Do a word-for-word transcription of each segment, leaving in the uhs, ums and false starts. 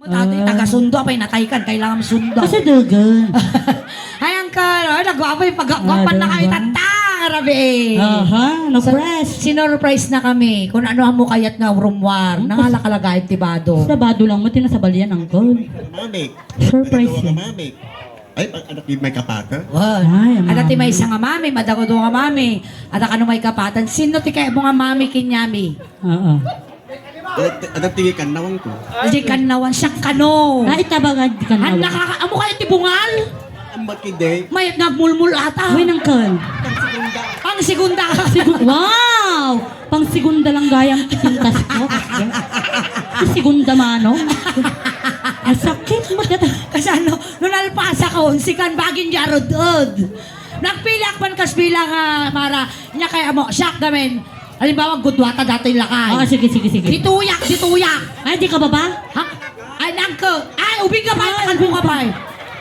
Dati, taga Sundo, apay natay kan, kailangan Sundo. Kasi dugan. Ay, uncle, ay, nagwapo yung pag-, gwapan na kayo, tata, rabi. Aha, no press. Sinurprise na kami. Kung ano ang mukayat nga rumwar, nangala kalagayan ti bado. Sa bado lang mo, tinasabalian, uncle. Mamik. Surprise. Ano ka, mamik? Ay, pag anak ni may kapata? Wan. Ay, ang Ada ti mami. May isa nga mami, madagado nga mami. Ada kano may kapatan. Sino ti kaya mo nga mami, kinyami? Oo. Anak, anak ti kannawang ko. Di kannawan siya kano. Ay, tabangan di kannawan. Ang nakaka-, amo kayo ti bungal? Ang matindi. Mayat nga mulmul ata. Uy, nang kan. Ang segunda. Ang segunda. Sigu-, wow! Pang segunda lang gayam ti pintas ko. Ti segunda mano. Ang sakit mo, data. Kasano? No nalpasa ko, unsikan bagin di arud-ud. Nagpilak man kas pila nga, Mara. Nya kay amo, siak gamin. Halimbawa, gudwata datoy lakay. Ah, sige, sige, sige. Dituyak, dituyak. Ay, di ka baba? Ha? Ay, nangke. Ay, ubing ka pa, ay, takan mo ka pa.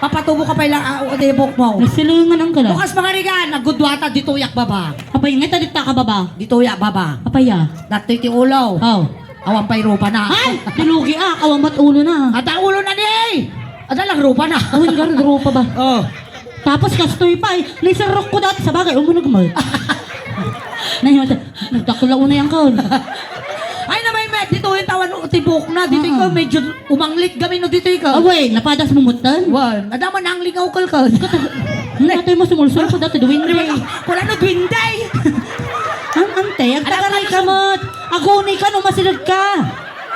Papatubo ka pa lang, ah, o, di buhok mo. Nagsilingan ang kala. Bukas mga rigan, naggudwata, dituyak baba. Apay, nga, tadit ka baba? Dituyak baba. Apay, ah. Datoy ti ulo. Oh. Awan pa'y rupa na. Ay! Dilugi, ah! Awan ba't ulo na? Ada ulo na di! Ada lang rupa na. Awan garud rupa ba? Oh. Tapos kastoy pa, eh. Naisarok ko dati sa bagay, umunag mo. Nagdakula una yung kaon. Ay, na may med, dito yung tawan, tibok na. Dito ikaw, medyo umanglit kami, no, dito ikaw. Away, napadas mo mutan? Wan, ada man ang lingaw kalkal. Natay mo sumulsul ko dati, duwing day. Wala, no, duwing day. Ang ante, agtaray ka met. Aguni ka no masilag ka.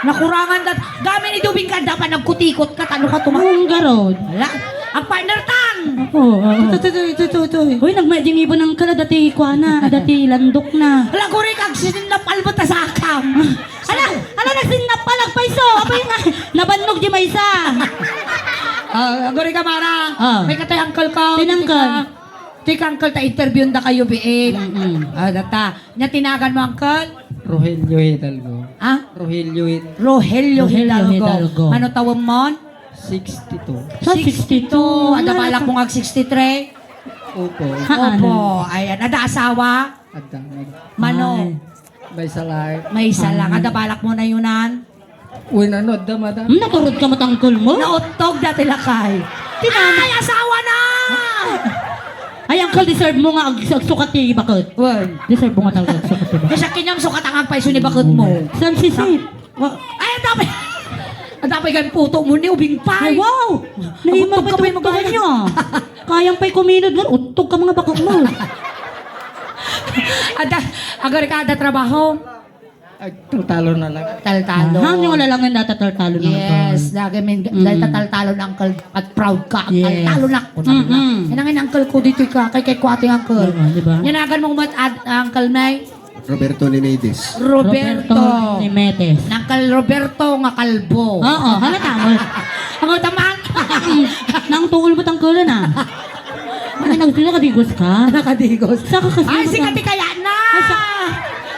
Nakurangan ka. Gamin ni Dubing ka, dapat nagkutikot ka, tano ka tuma- Ang garod. Ala, ang partner tang. Oo, oo. Ito, ito, ito, ito, ito. Uy, nagmay-, dinibo ng kala, dati kuana, dati landok na. Ala, kuri kag sisinap albot sa akam. Ala, ala, nagsinap pa, nagpaiso. Apa yung nga? Nabannog di maysa. Ah, aguri ka, Mara. Ah. May katay uncle ko. Tinangkal. Tika, uncle, ta interviewon da kayo, biit. Mm-mm. Ah, data. Nya tinagan mo, uncle? Rogelio Hidalgo. Ah? Rogelio Hid- Rogelio Rogelio Hidalgo. Hidalgo. Ano tawag mo? Sixty-two. Sa sixty-two. Sixty-two. Ada balak mo nga sixty-three? Opo. Haan. Opo. Ayan. Ada asawa? Ada. Mano? Ay. May isa lang. May isa lang. Ay. Ada balak mo na yunan? Uy, ano, da, madam? Hmm, naturod ka matangkol mo? Nautog dati lakay. Tinama- Ay, asawa na! Ay, uncle, deserve mo nga ag-, agsukat ti baket. Well. Deserve mo nga talaga agsukat ti baket. Kasi kinyam sukat ang agpaiso ni baket mo. San Sisip? Wa- Ay, ang dami! Ang dami gan puto mo ni ubing pay! Ay, wow! Naimang pa itong tugan niya. Kayang pa'y kuminod nga, utog ka mga baket mo. Ada, agor ka, ada trabaho? Ay, taltalo na lang. Taltalo. Ah, hangyo nga lalangan data taltalo na lang. Yes, lagi min, mm, dahil tataltalo na, uncle, at proud ka, yes, taltalo na ako. Mm-mm. Yan ang uncle ko dito ka, kay, kay kuwate, uncle. Oo, di ba? Yanagan mo mat-, ad-, uncle May? Roberto Nimedes. Roberto. Roberto Nimedes. Uncle Roberto nga kalbo. Oo, halata mo. Ang utaman. Nang tuol mo tangkulan, ah. Ano, nagdula, kadigos ka? Nakadigos. Saka kasi ay, si Kati kaya na! Ay, sa-,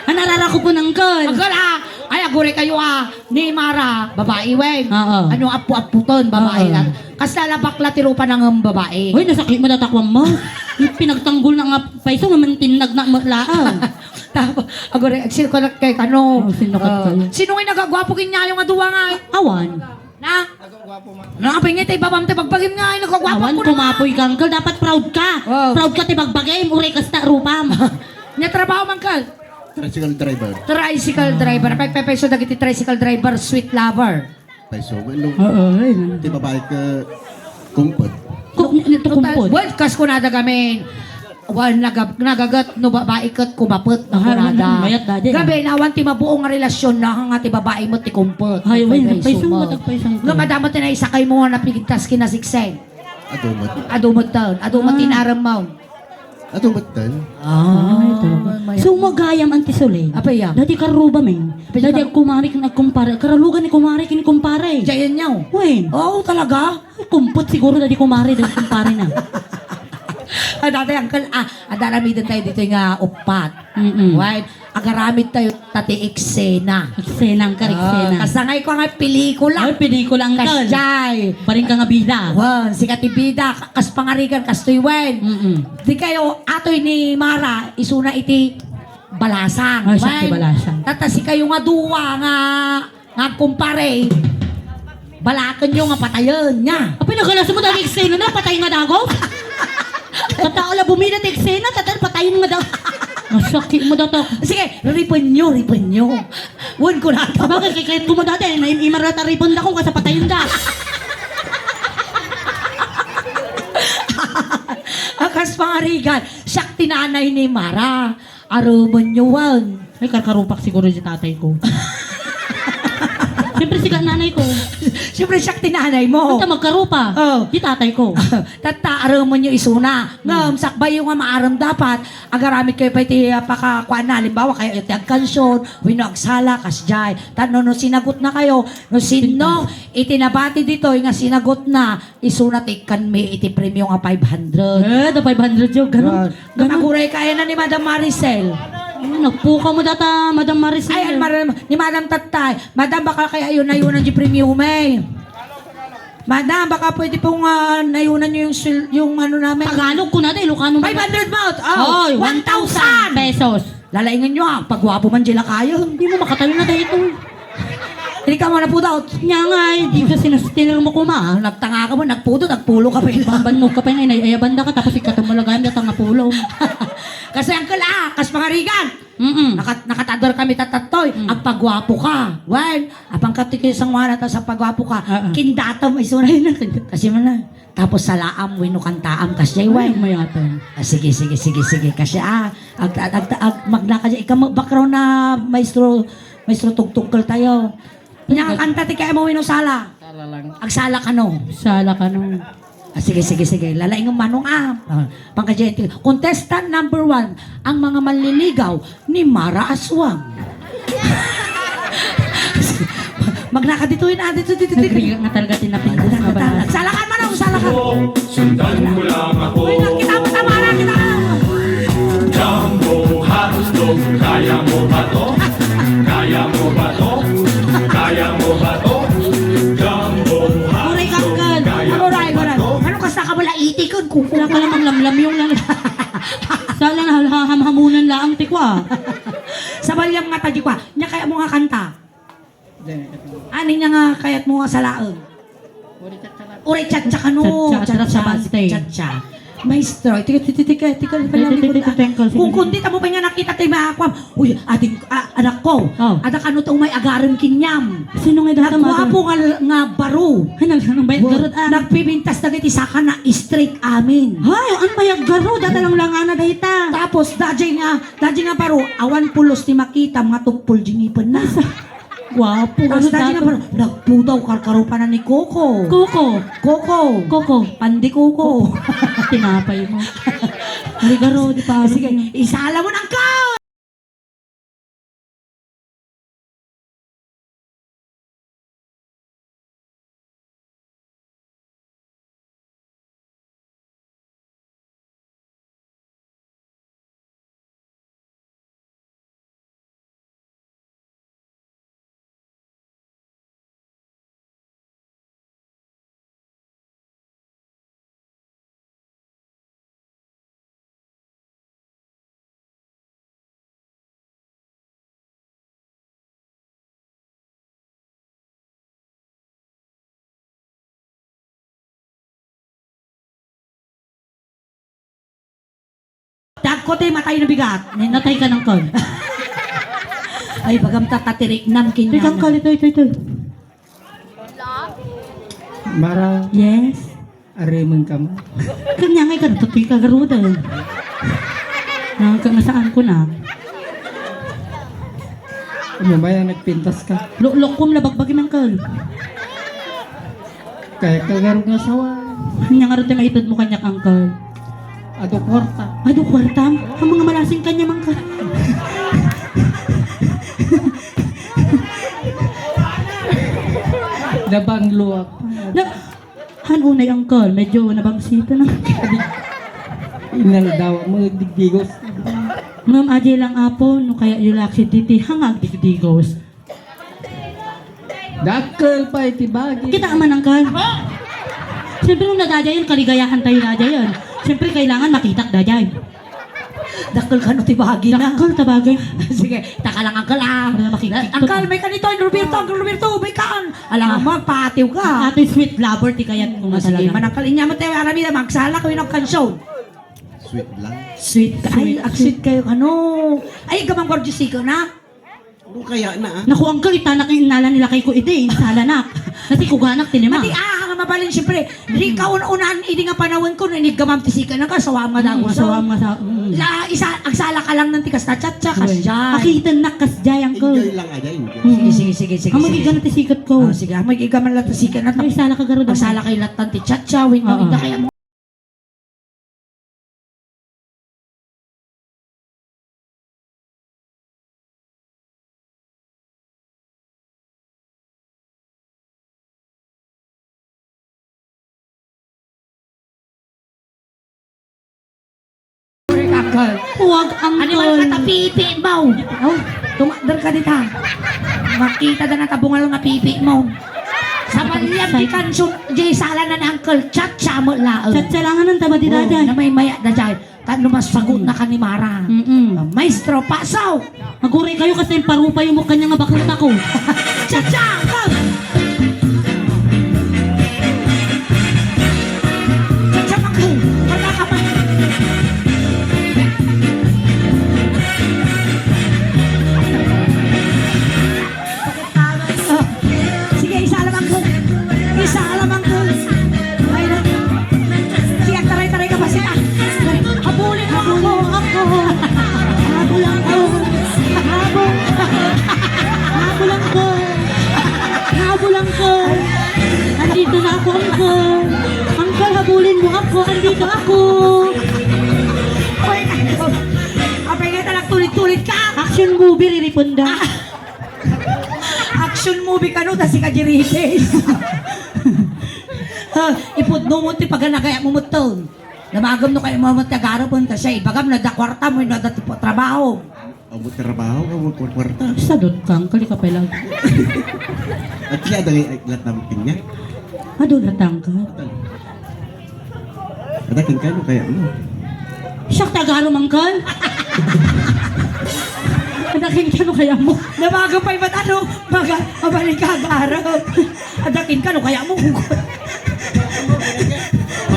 ah, narara ko po ng girl. Ang girl, ah. Ay, agure kayo, ah. Ni Mara, babae, wen. Oo. Ano, apu-aputon, babae, oo, lang. Kas lalabak la ti rupa ng babae. Uy, nasakit mo, tatakwan mo. Pinagtanggol na nga paiso, nga mantinag na mo laang. Tapos, agure, sino ka kay kano? Oh, sino ka kayo? Sino nga nagagwapo kinyayo nga duwa nga? Awan. Na? Nakapingit, eh, babam, te, pagpagim nga, ay, nagkagwapo. Awan, ko na. Kumapoy ka, uncle. Dapat proud ka. Wow. Proud ka, ti bagbagim, uray kasta, rupam. Nya trabaho man, uncle? Tricycle driver. Tricycle driver. Pagpepeso dagiti tricycle driver, sweet lover. Paiso, ano? Oo, ay, ano? Ti babae ka, kumpet. Ku-, ito kumpet. Well, kas kunada gamin. Wan, naga-, nagagat no babae ket kumapet na. Ah, kunada. Mayat dadi, gabi, ah. Nawan ti mabuo nga relasyon na nga ti babae mo ti kumpet. Ay, wen, nagpayso, nagpayso mo, mo, nagpayso mo. Nga madama ti naisakay mo nga napigidtas kinasikseng. Adu met. Adu met taon. Adu met, ah, tinaram mo. Adu met taon. Ah, ay, talaga. Mayat. So, magayam anti Soleil. Apay, ya? Dati karuba, men. Apay, dati ka- agkumari ken agkumpare. Karalugan ni kumari ken kumpare. Diyan niya, oh. Wen. Oo, talaga? Ay, kumpot siguro dati kumare, dati kumpare na. Ah, dati, uncle, ah, ada aramiden tayo dito nga upat. Mm-mm. Why? Agaramid tayo tati eksena. Eksena, uncle, ah, eksena. Kasangay ko nga pelikula. Ay, pelikula, uncle. Kasjay. Paring ka nga bida. Wan, sikat ti bida. Kas pangarigan, kastoy, wen. Mm-mm. Di kayo, atoy ni Mara, isuna iti balasang. Ah, siya ti balasang. Wen. Tata, si kayo nga duwa nga Nga kumpare. Balakenyo nga patayen, nya. Apay, nagalasem dagiti eksena na, patay nga dagus. Tatta, ala, bumida ti eksena, tatta, patay nga dagus. Nasakit mo, datak. Sige, ripenyo, ripenyo. Wen ko na. Sabagay, kay kayat ko mo dati, na im-, imara ta ripen da kung kasa patayen da. Akas pangarigan, siak ti nanay ni Mara. Arumenyo, wen. Ay, karkarupak siguro di tatay ko. Siyempre, siga nanay ko. Siyempre, siak ti nanay mo. Anta magkarupa? Oh. Di tatay ko. Tatta, arumenyo isuna. Ngem, sakbayyo nga maaram dapat, agaramid kayo pay ti, ah, pakakuana. Halimbawa, kayo ti agkansion, wenno agsala, kasjay. Tapno no sinagot na kayo, no sinno iti nabati ditoy nga sinagot na, isuna ti ikkanmi iti premio nga five hundred. Eh, the five hundred yun, ganun. Yan. Ganun. Aguray kaya na ni Madam Maricel. Ay, nagpukaw mo data, Madam Maricel. Ay, an, Mar-, ni Madam Tatay. Madam, baka kaya yun na yun ang premio, may. Madam, baka pwede pong, ah, nayunan nyo yung sil-, yung ano namin. Tagalog ko na, te, Ilocano mo. Five hundred mo. Oh, Oy, one thousand. One thousand pesos. Lalaingan nyo, ah, pagwapo man di lakayon. Hindi mo makatayo na dahil ito. Hindi ka mo napudot. Nya nga, eh, di ka sinastiner mo kuma. Ah, nagtanga ka mo, nagpudot, nagpulo ka pa yun. Pambannog ka pa yun, ay, ay, banda ka, tapos ikatumulagayan, datang nga pulo. Kasi, uncle, ah, kas pangarigan. Mm-mm. Nakat-, nakatador kami tatattoy. Mm. Agpagwapo ka. Well, apang katikisang wala ta sa pagwapo ka. Ah, ah. Kindatam, ay, sorry na. Kasi man na. Tapos salaam, wenno kantaam, kasjay, Ay, wen. Mayatan. Ah, sige, sige, sige, sige. Kasi, ah, ag-, ag-, ag-, ag-, magnaka dyan. Ikaw, ma-, background na maestro, maestro tugtugkel tayo. Pinakakanta ti kaya mo, wenno sala? Sala lang. Agsala kano? Sala kano? Ah, sige, sige, sige. Lalaing manong, ah. Ah, pangkadyan ti-, contestant number one, ang mga manliligaw, ni Mara Aswang. Magnaka ditoy na, dito, dito, dito. Nagrigat nga talaga tinapin ko sa balas. Salakan, manong, salakan. Sundan mo lang ako. Uy, nakita mo, tama na, kita. Jumbo hotdog, kaya mo ba to? Kaya mo ba to? Kaya mo ba to? Jumbo hotdog, kaya mo ba to? Aray, kakal. Aray, aray. Ano ka sa kabala, itikon ko? Wala ka namang lamlam yung lang. Sala na, ha-, hamhamunan laang ti kwa. Sa balyam nga tadi kwa, nya kaya mo nga kanta? Ani nya nga kayat mo nga salaen? Uri, chatcha kano. Chatcha, chatcha, chatcha, chatcha. Maestro, tika, tika, tika, tika, tika, tika, tika, tika, tika, tika. Kung kundi ta mo pa nga nakita ti makuam. Uy, ading, ah, anak ko. Oh. Ada kano ta umay agarem kaniam. Sino nga data, mother? Nagguapo nga, nga baro. Ay, nag-, nagbayad garud, ah. Nagpipintas dagiti saka na straight amin. Ay, ang bayag garud, data lang langana dayta. Tapos, dajay nga, dajay nga baro, awan pulos ti makita, mga tupol di ngipenna. Guapo, tapos ano dajay nga dato? Baro, nagpudaw, karkarupa na ni Coco. Coco. Coco. Coco. Pandi Coco. Tinapay mo. Ay, garud, di pa. Sige, isala mo ng ka! Dagko ti matay na bigat. Natay ka ng kon. Ay, bagam tatatirignam kanya. Ito, ito, ito, ito. Mara. Yes. Aremen ka mo. Kanya nga ikadto ti kagaruda. Nang kangasaan ko na. Umabay ang nagpintas ka. Luklok ko, labagbagi man ka. Kaya kagarog nga sawa. Kanya nga rin maitud mo kanya, uncle. Adu kwarta. Adu kwarta? Ang mga malasing kanya man ka. Nabangluak. Na, Han unay, uncle, medyo nabangsito na. Inang dawa mo, digdigos. Ngem, aji lang, Apo, no kaya yu lakit diti hangag digdigos. Dakkel pay ti bagi. Kita man, uncle. Siyempre, no nadajayan, kaligayahan tayo nadayan. Siyempre, kailangan makitak dajay. Dakkel kano ti bagina. Dakkel ta bagay. Sige, taka lang, Uncle, ah. Para makikita. Uncle, may kanito, Roberto, Uncle Roberto, may kaan. Alangan mo, agpaatiw ka. Atoy sweet lover ti kayat ko. Ah, sige, talaga. Manangkal inya mo, te, arami na, magsala ko yung kansion. Sweet lang. Sweet, ay, sweet, ag-sweet kayo, ano? Ay, gamang gorgeous ikaw na. Ano kaya na, ah? Naku, Uncle, itanak yung innala ni lakay ko, ide, insalanak. Nati kuganak ti lima. Mati, ah, nga mabalin, siyempre. Di kaun-unan, idi nga panawen ko, no, iniggamam ti sika na ka, sawam nga daguso. Sawam nga sa, mm. La, isa, agsala ka lang ng ti kasta, chat, chat, kasjay. Akiten nak kasjay, Uncle. Enjoy lang, aja, enjoy. Mm. Sige, sige, sige, sige, sige. Amo, sige, igana ti sikat ko. Ah, sige, amo, igaman lang ti sikat na. Ay, sala ka, garud. Agsala kayo latan ti chat, chat, wait, no, inda kaya mo. Huwag, Uncle. Animal ka ta pipi mo. Oh, tumakder ka dita. Makita da na tabungal nga pipi mo. Sa balian di kansun, di sala na ni Uncle. Chat-chat mo laeng. Chat-chat lang anong tama di dada. Na may maya da dyan. Tapno masagot na ka ni Mara. Mm-mm. Ah, maestro, pasaw! Aguray kayo kasi yung parupa yung mukha niya nga bakit ako. Cha-cha! Go! Cha-cha, Maku! Wala ka pa! Ah, sige, isa lamang ko. Isa lamang ko. Ay, na. Sige, taray-taray ka pa, sige. Habulin mo ako. Ako. Habol ako. Habol. Habol ako. Habol ako. Andito na ako, Uncle. Uncle, habulin mo ako. Andito ako. Ay, ako. Apay nga, talak tulit-tulit ka. Action movie, riripon da. Action movie kano, ta si Kajirites. Ah, ipudno mo ti paganagaya mo metten. Namagam no kaya mo ti agarapon, ta siya, ibagam na da kwarta mo, na da ti trabaho. Amo trabaho, amo kwarta. Sadot kang, kali ka pala. At siya, dali, ay, lahat namin pinya. Adu, latang ka. Atan. Adakin ka, ano kaya mo? Siak ti agaram, Uncle. Adakin ka, ano kaya mo? Namaga pa'y mat-, ano, maga-, mabalin ka, agaram. Adakin ka, ano kaya mo?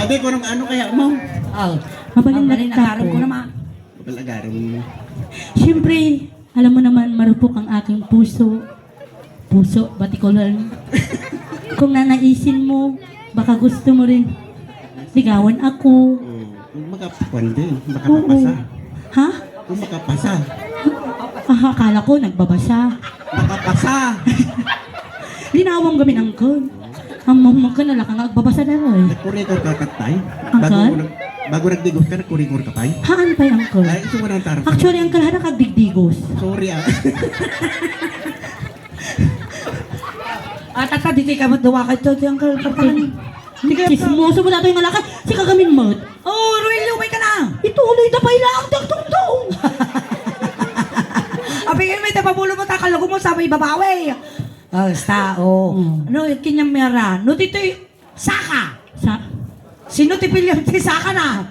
Sabi ko nung ano kaya mo? Oh. Mabalin na agaram ko naman. Mabalin agaram mo. Siyempre, alam mo naman, marupok ang aking puso. Puso, batikulan. Kung nanaisin mo, baka gusto mo rin ligawan ako. Oo. Kung makakuan din, makapapasa. Oo. Ha? Kung makapasa. Ah, akala ko nagbabasa. Makapasa! Linawang gamin, Uncle. Ang mamang ka na lang nga agbabasa na, eh. Nagkurikor ka, Tatay? Uncle? Bago nag-, bago nagdigos ka, nagkurikor ka, Tay? Haan pa'y, Uncle. Ay, ito mo na ang tarong. Actually, Uncle, hana kagdigdigos. Sorry, ah. Ah, tata, di kayo ka magdawa ka ito, ito yung kalpatakan. Hindi kayo. Chismoso mo datoy nga lakay. Si kagamin mo. Oh, Ruelio, may ka na. Ito, uloy na pa ila ang tagtungtong. Abi, kayo may tapabulo mo, takalago mo sa may babawi. Oh, basta, oh. Hmm. Ano, kinyang mera. No, dito'y Saka. Sa- Sino ti pilem ti saka na?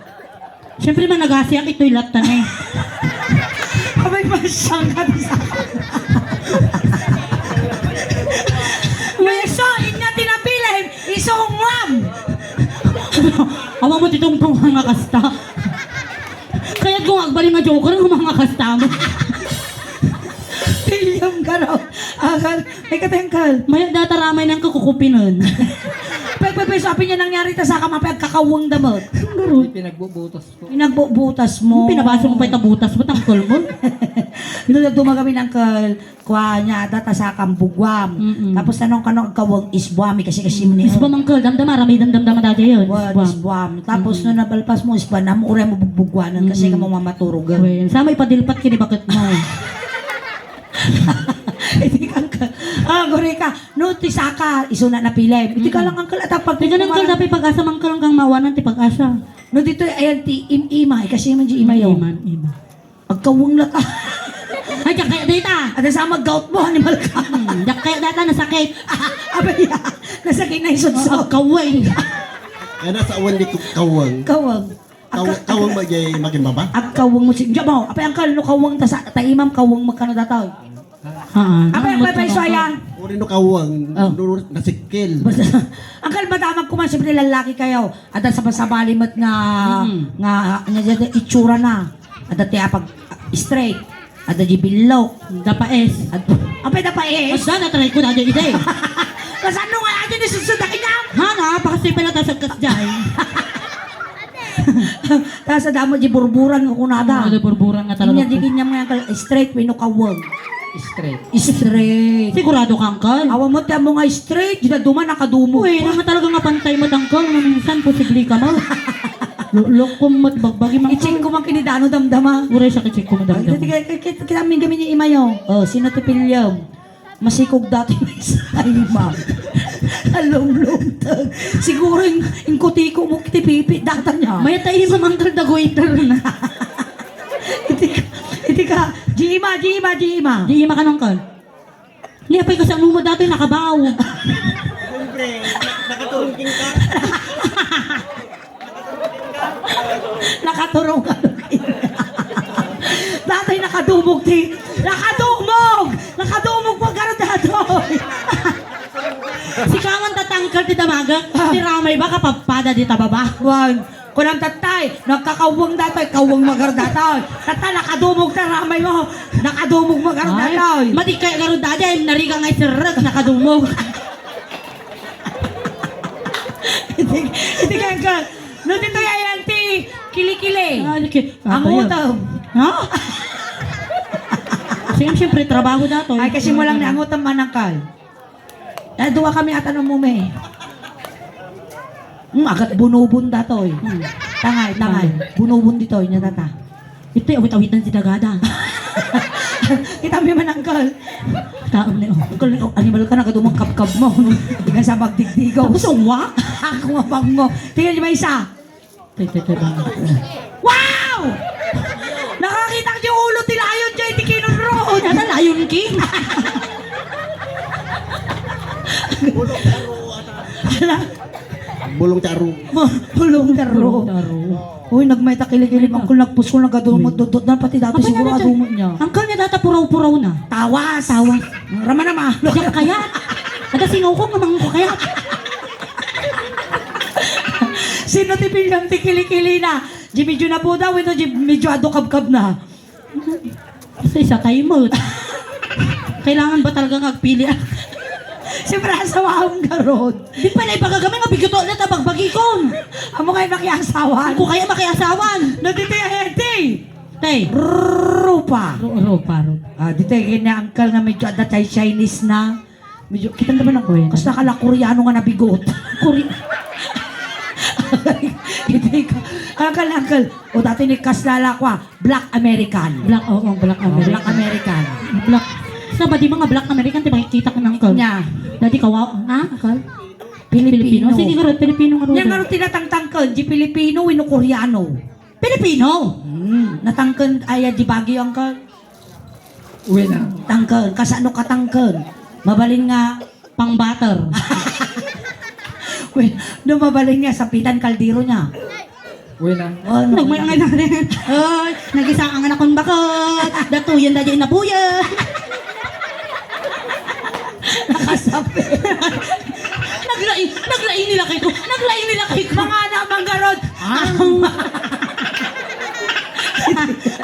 Siyempre, managasiak itoy latta na eh. Abay, masyang ka ti saka. May iso, inya ti napilem, iso ngwam. Awa mo, ti tungtong nga kasta. Kayat ko nga agbalin nga joker nga mga kasta mo. Pilem ka raw. Akal, ay, katengkal. May data ramay nang kakukupinan. Pag, pag, pag, sabi niya nangyari ta sa kamapay, agkakawang damot. Ang garo. Pinagbubutas ko. Pinagbubutas mo. Pinabasa mo pa itabutas mo, tangkol mo. Nung nagduma kami ng kal-, kwa niya, data sa kambugwam. Mm-mm. Tapos tanong ka nung agkawang isbuam, eh, kasi kasi mo niya. Isbuam, angkol, damdama, ramay damdama dati yun. Wa, isbuam. Isbuam. Tapos nung nabalpas mo, isbuam, namu, uray mo bugbugwanan, kasi ka mo mamaturugan. Well, sa may padilpat, kinibakit mo. Iti kang ka, ah, guri ka. No, ti saka, isu na napilem. Iti ka lang, angkol, at ang pag-, iti ka lang, angkol, dapat pag-asa, mangkal, hanggang mawanan ti pag-asa. No, dito, ayan, ti im-, imay, kasi man di imay, oh. Iman, iman. Agkawang na ka. Ay, diak kaya data. At sa mag-gout mo, animal ka. Hmm, diak kaya data, nasakit. Abay, nasakit na isudso. Agkawang. Kaya nasa awan dito, kawang. Kawang. Kaw-, kaweng met jay makimbaba? Agkaweng met si, diak mo, apay, angkel, no kaweng ta sa, ta imam kaweng met kano datoy. Ah, apay, apay, apay, so, ayan. Uri no kaweng, oh, no nasikil. Basta, angkel, madamag ko man, siyempre, lalaki kayo. Adda sabali met nga, mm, nga, nga, nga itsura na. Adda ti apag-straight. Adda di billok. Dapaes. Ad-, apay dapaes? Adda, na-try ko na di ide. Kasano nga adda ni susud a kinam? Hana, pakasipay na tasag kas jay. Tapos adda met di burburan nga kunada. Ano, di burburan nga talaga. Inya di kinyam nga angkel, straight wenno kaweng. Straight. Straight. Sigurado ka, angkel? Awan met ti ammo nga straight, di na duma nakadumog. Uy, nga talaga nga pantay met, angkel, nga minsan posible ka, ma. Lo-, lokom met bagbagi man. I-check ko man kinidano damdama. Uray siya, i-check ko man damdama. Ay, kita, kita, kita, kita, amin kami ni imayo. Oh, sino ti piliem? Masikog dati may sa ima. Alumlumtag. Siguro in, in kutiko mo ti pipi data niya. May tayo mamangkal da goiter na. Iti ka, iti ka. Jima, Jima, Jima. Jima ka nang kan? Ni apay, kasano mo dati nakabaw? Siyempre, na-, nakaturong king ka. Nakaturong ka. Dati nakadumog ti, nakadumog! Nakadumog pa garo datoy. Sika man tatangkal ti damagek, ah, ti ramay ba kapadpada dita baba? Wan. Kunam tattay, nagkakaweng datoy, kaweng magar datoy. Tatta, nakadumog ta ramay mo. Nakadumog magar datoy. Ay, madi kay garud dadi, ay nariga nga isirrek, nakadumog. Iti, iti kay ka, no, ditoy ayan ti kilikili. Ah, liki. Ang utom. Ha? Sige, siyempre, trabaho datoy. Ay, kasi mo lang ni ang utom manangkal. Ay, dua kami ata no mume. Hmm, agat bunubon datoy. Hmm. Tangay, tangay. Bunubon ditoy, nya tata. Ito'y awit-awitan ti dagada. Kita mi man, angkel. Taon na, oh. Angkel, oh, animal ka, nakadumog kabkab mo. Di ka sa magdigdigaw. Tapos, uwa? Ako nga bango. Tingnan niyo, may isa. Tay, tay, tay, tay. Wow! Nakakita ko yung ulo ti lion dyan, ti Cannon Road. Nasa Lion King? Ala. Bulong taro. Bu-, bulong taro. Bulong taro. Uy, nagmayta kilikili, angkel, nagpusko, nagadumot, dutdot na, pati dati siguro adumot niya. Angkel, niya data puraw-puraw na. Tawas. Tawas. Rama na ma. Diyak kaya? Ada sinukog naman ko kaya? Sino ti pinsan ti kilikili na? Di medyo napudaw, ito di medyo adu kabkab na. Sa isa tayo mo. Kailangan ba talaga nga agpili? Siyempre, asawahan garod. Di pa na ipagagami nga bigyan to ulit ang bagbagikon. Amo kayo makiasawan. Ako kaya makiasawan. No, dito yung head, eh. Tay. Rupa. Ru-, rupa, rupa. Ah, dito yung kanya uncle nga medyo ada tayo Chinese na. Medyo, kita naman ang, uy, kasta kala Koreano nga nabigot. Kore-, hindi ka. Uncle, uncle. O, dati ni Kaslala ko, ah. Black American. Black, oo, Black American. Black American. Black. Sa ba di mga Black American, di makikita ko ng uncle? Nya. Dati kawa-, ha, uncle? Pilipino. Pilipino. Sige, garo, Pilipino nga, nya, garo. Tinatangtang ko, di Pilipino, wenno Koreano. Pilipino. Hmm, natangken aya di Baguio, uncle? Uy na. Tangken, kasano ka tangken? Mabalin nga pang-butter. Uy, no, mabalin nga sapitan kaldero niya. Uy na. Oh, no. Nagmay ang anak. Oy, nagisa ang anak kong bakot. Datuyan da di nabuya. Nakasapi. Naglai-, naglai nila kay ko. Naglai nila kay ko. Mga anak manggarod. Ah.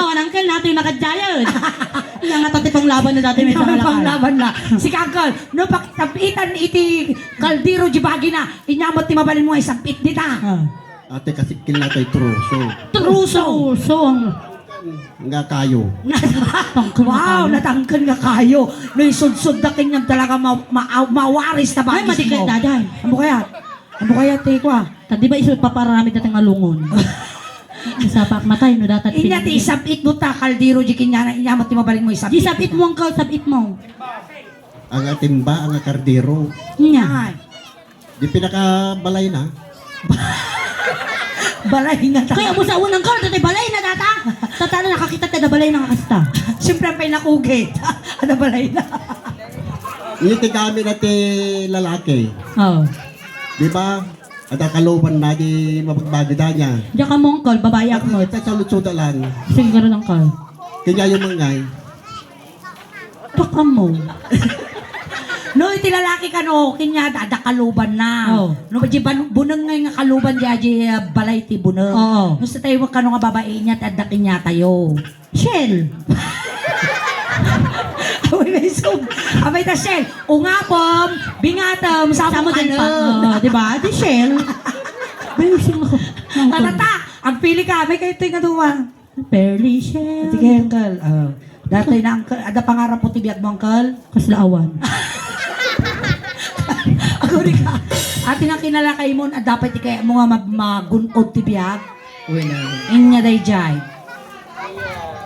Awan, uncle, natin nakadyayan. Nga nga tati panglaban na dati may panglaban na. Si uncle, no, pakisapitan iti kaldero di bagina. Inyamot ti mabalin mo ay sapit dita. Ah. Ate, kasikil na kay Truso. Truso. Truso ang nga kayo. Tangkol na kayo. Wow, natangkol nga kayo. No, isudsod na kanyang talaga ma-, ma-, mawaris na bagis mo. Ay, madi kay daday. Amo kaya? Amo kaya, te, kwa? Ta, di ba isu paparamid natin nga lungon? Isa pa, matay, no, datat. Inya, ti isabit mo ta, kaldero, di kinyana, inya, mati mabalin mo isabit. Di isabit mo ang kal-, sabit mo. Ang atimba, ang kardero. Inya. Ay. Di pinakabalay na. Balay na ta. Kaya mo sa unang call, tatay balay na data. Tata na nakakita tayo na balay na nga kasta. Siyempre, ang pinakugit. Ano balay na? Iti kami na ti lalaki. Oo. Di ba? Adda kalubanna di mabagbagida niya. Diak ammo, Uncle, babae ak met. At sa lutsuda lang. Sige, garo, Uncle. Kanya yung mangay. Diak ammo. No, iti lalaki kano, kanya adda, adda kalubanna. Oh. No, di ban-, buneng nga nga kaluban di aji, ah, balay ti buneng. Oo. No, sa tayo kano nga babae niya, ti adda kanya tayo. Shell. Away, may sub. Abay ta Shell. Ungapem, bingatem, Samo din pa. Oo, di ba? Di Shell. May sub. Tata, agpili ka. May kayo ito yung aduwa. Fairly Shell. Sige, Uncle. Ah, datoy na, Uncle. Ada pangarap mo ti biag mo, Uncle? Kasla awan. Ako di ka. Ati nga kinalakay mo, ah, dapat di kaya mo nga mag-, magun-od ti biag. Uy, na. Inya dayjay.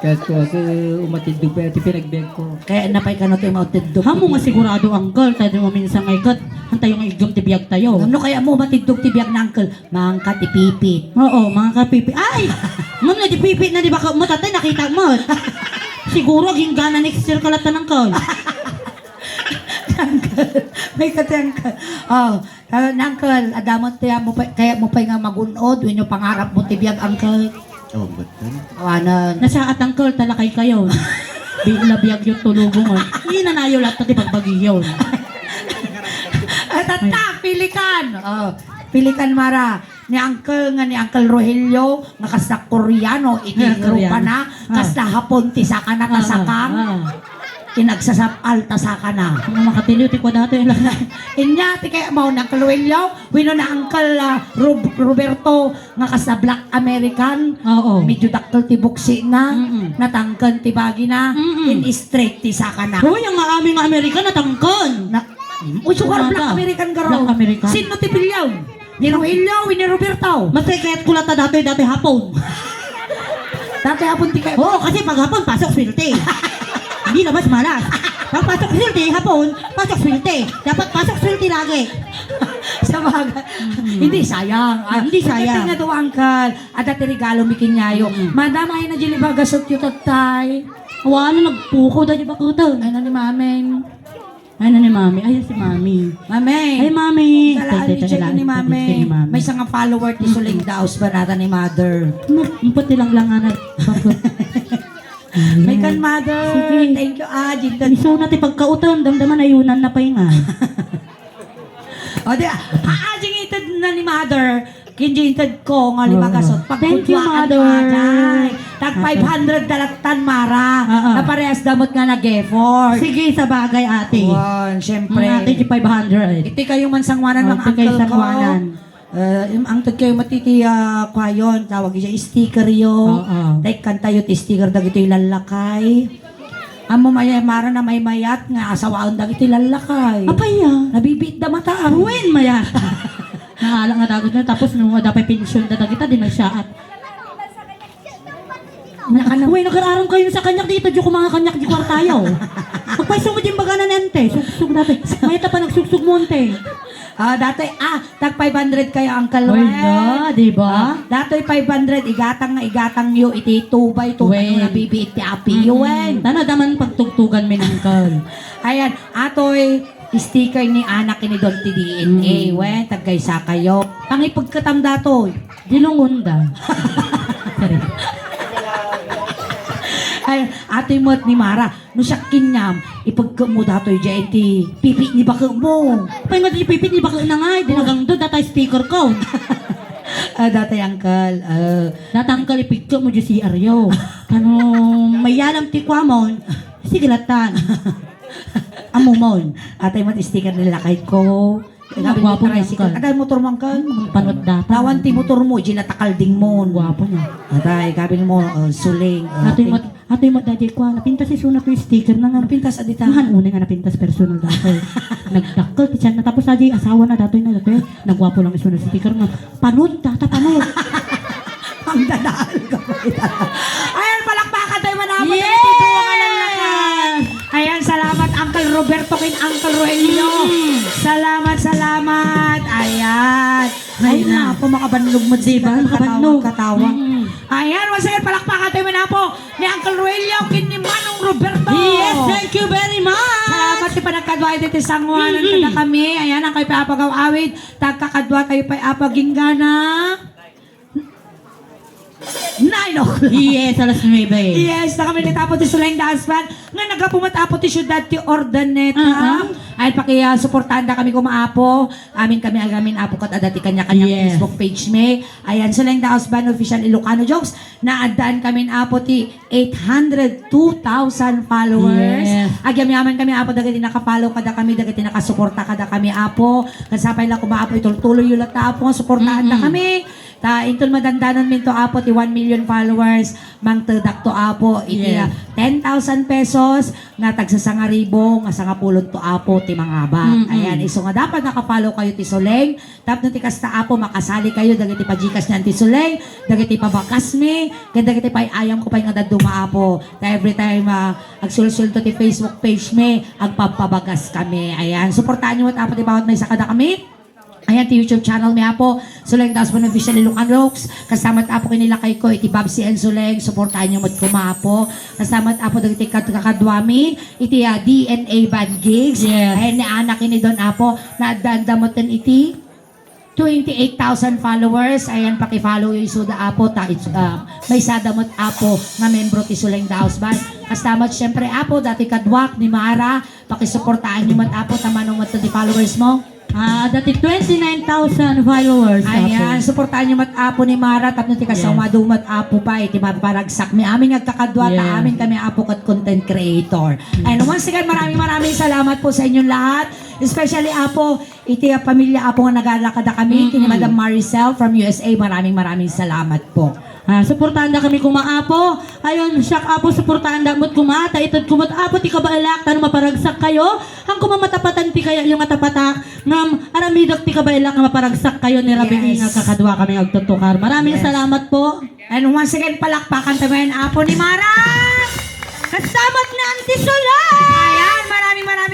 Kaya ko, ako, umatiddog pa ti pinagbiag ko. Kaya napay kano ti umatiddog ti biag. Hamo nga sigurado, Uncle, tayo mo minsan nga ikat, antayo nga igam ti biag tayo. Ngam no kaya mo umatiddog ti biag na, Uncle, mangka ti pipit. Oo, mangka pipit. Ay! Ngam na ti pipit na di ba ka, matatay, nakita mo. Siguro, ginggana ni Sir Kalatan, Uncle. Uncle, may kati, Uncle. Oh, Ah, Uncle, adda met ti, ah, mo pa, kaya mo pay nga magun-od, wenno pangarap mo ti biag, Uncle? Oh, betul. Awanen. Nasaat, Uncle, talakay kayo. Di na biag yung tulubong, oh. Inanayo lahat ti pagbagiyon. Ay, tatta, pilikan. Oh, pilikan, Mara. Ni Uncle nga ni Uncle Rogelio, nga kasla Koreano, iti Nga Koreano. Europa na, Ah. kasla Hapon ti sakana, Ah, ah, kasakang. ah. Inagsasab-al ta sakana. Nga makatiliw ti kuadatoy lang. Inya, ti kaya mo, Uncle Rogelio, wenno na Uncle, ah, Rob-, Roberto, nga kasla Black American, Oo. medyo dakkel ti buksi na, Mm-mm. natangken ti bagi na, Mm-mm. in straight ti sakana. Hoy, ang aami nga American, natangken. Na, uy, sugar Black American garo. Black American. Sino ti pilyaw? Ni Rogelio, ni Roberto. Mas kayat ko lang ta datoy, datoy Hapon. Datoy Hapon ti kay Oo, kasi pag Hapon, pasok swerte. Hindi labas malas. Pag pasok swerte, Hapon, pasok swerte. Dapat pasok swerte lagi. Sa bagay. Mm. Hindi sayang. Ah, Hindi sayang. Nga to, Uncle. Ada ti regalo mi kinyayo. Mm. Madam, ay na jili bagasot yu, tatay. Wa, ano, nagpukaw da di ba, kuto? Ay na ni Mameng. Ay na ni Mami. Ay, si Mami. Mami. Ay, Mami. Kalaan Tay, tay, ni tay, Jenny kalaan ni ni Mami. Jenny ni Mami. May isang follower ti Mm. Suling Daos, banata ni Mother. Ma-, mapati lang lang nga na. May kan Mother. Sige. Thank you, ah, Jinta. Iso na ti pagkautan, damdaman ayunan na pay nga. O, di, ah, ah, jing ited na ni Mother. Kinjinted ko nga Oo. limagasot. Thank you, Pagkudwaan ni Mother. Mother. Tag Ate. five hundred dalatan, Mara. Oo. Naparehas damot nga nag-effort. Sige, sa bagay, ate. Wan, syempre. Ang ate, di five hundred. Iti kayo man sangwanan, Oh, mga iti kayo uncle ko. sangwanan. Eh, im-, ang tag kayo matiti, ah, kwayon, tawag siya, sticker yo. Oo. Tay, kantayo ti sticker, dagitoy lalakay. Ammo, mayat, Mara, na may mayat nga asawaon dagiti lallakay. Apay, ah. Nabibiit da mata, ah. Wen, mayat. Nangala nga dagot na, tapos no, adda pay pension da dagita, di nagsaat. Nakano? Uy, nagararam kayo sa kanyak dito, di ko mga kanyak di kwartayo. Pagpaiso mo din baga na nente, sugsug dati. Mayat pa nagsugsug mo, ente. Ah, dati, ah, Tag five hundred kayo, Uncle Oy, Wen. Na, di ba? Ah, datoy five hundred, igatang nga igatang yo iti two by two, Wen. Ano nabibiit ti api yo, Mm-mm. Wen? Tana daman pagtugtugan mi, Uncle. Ayan, atoy, sticker ni anak ni Don ti D N A, Mm. Wen, tagkaysa kayo. Pangipagkatam datoy. Dilungon da. Sorry. Ay, atoy met ni Mara. No siak kinyam, ipagkemmo datoy diay iti pipi ni bakemo. Pay nga di pipi ni bakena nga, di Oh. nagangdo, data sticker ko. Ah, data, uncle, ah. Data, uncle, ipigkemmo di C R yo. Ano, mayalam ti kuamon, sige latan. Amumon. Atay mo ti sticker ni lakay ko. Ang gwapo na, tricycle. Uncle. Aday motor mo, uncle? Ang panot data. Lawan ti motor mo, di natakalding mo. Gwapo na. Atay, gabil mo, uh, suling. Uh, Atoy mo, atoy mo, dadi ko, ah, napintas isuna to yung sticker na nga. Napintas, adita. Mahan unay nga napintas personal datoy. Nagdakkel, ti siya na. Tapos, adi, asawa na datoy na datoy. Nagwapo lang isuna sticker nga. Panot, data, panot. Ang dadaan ka pa kita. Ayan, palakpakan tayo, manamot. Yes! Ito po, mga lalakay. Ayan, salamat, Uncle Roberto, kin Uncle Rogelio. Mm. Salamat, salamat. Ayan. Ay, Ay, na. Naku, makabanlog mo, Di ba? Makabanlog. Katawa, katawa. Mm. Ayan, once again, palakpakan tayo, manapo, ni Uncle Rogelio, kin ni Manong Berto. Yes, thank you very much. Salamat ti panagkadua iti San Juanan Mm-mm. kadakami. Ayan, ang kayo pay apagaw-awid. Tagkakadua tayo pay apagingana. Nine o'clock. Yes, alas nuebe. Yes, na kami ni Apo ti Suleng Daspan. Nga nagapu met Apo ti siudad ti Urdaneta. Uh-huh. Ay, paki, ah, suportahan da kami kuma Apo. Amin kami agamin Apo kat adda ti kanya-kanyang Yes. Facebook page mi. Ayan, Suleng Daspan Official Ilocano Jokes. Naaddaan kami Apo ti eight hundred two thousand followers. Yes. Agyamyaman kami Apo dagiti naka-follow kada kami, dagiti nakasuporta kada kami Apo. Kasapay la kuma Apo itultuloy yo latta Apo nga suportahan da Mm-mm. kami. Ta inton madandanon minto Apo ti one million followers, mangtedak to Apo iti Yes. ah, ten thousand pesos nga tagsasangaribo nga sangapulon to Apo ti mangabak. Mm-mm. Ayan, isu nga dapat naka-follow kayo ti Suleng. Tapno ti kasta Apo, makasali kayo dagiti pa-Gcash ni Auntie Suleng, dagiti pabakasmi, ken dagiti pay ayam ko pay nga dadduma Apo. Ta every time ah, agsulsulto ti Facebook page mi, agpapabagas kami. Ayan, suportahan niyo met Apo ti bawat maysa kada kami. Ayan, ti YouTube channel mi Apo, Suleng Daspan Official Ilocano Jokes. Kasta met Apo ken ni lakay ko, iti Babsy and Suleng, suportahan niyo met kuma Apo. Kasta met Apo dagiti kad-, kakaduami, iti ah, D N A Band Gigs. Yes. Ayan, ni anak ini don Apo, naaddaan da met iti twenty-eight thousand followers. Ayan, paki-follow yo isuda Apo. Ta, it's, ah, maysada met Apo nga membro ti Suleng Daos Band. Kasta met, syempre, Apo, dati kaduak ni Mara, pakisuportaan niyo met Apo, ta mano met ti followers mo? Ah, dati twenty-nine thousand followers, Apo. Ayan, suportaan niyo met Apo ni Mara, tapno ti Yes. kasawado met Apo pay, ti maparagsak mi. Amin nga agkakadua, ta Yes. amin kami Apo ket content creator. And once again, maraming, maraming salamat po sa inyong lahat. Especially Apo, iti a pamilya Apo nga nagala kada kami, Mm-mm. kini Madam Maricel from U S A, maraming, maraming salamat po. Ah, suportahan da kami kuma Apo. Ayon, siak Apo, suportahan da met kuma, ta ited ko met Apo ti kabaelak, ta no maparagsak kayo, han kuma matapatan ti kayatyo nga tapatak, ngem aramidek ti kabaelak nga maparagsak kayo ni rabii Yes. nga kakadua kami nga agtutukar. Maraming Yes. salamat po. And once again, palakpakan tayo ngayon, Apo ni Mara! Kasta met ni Auntie Suleng!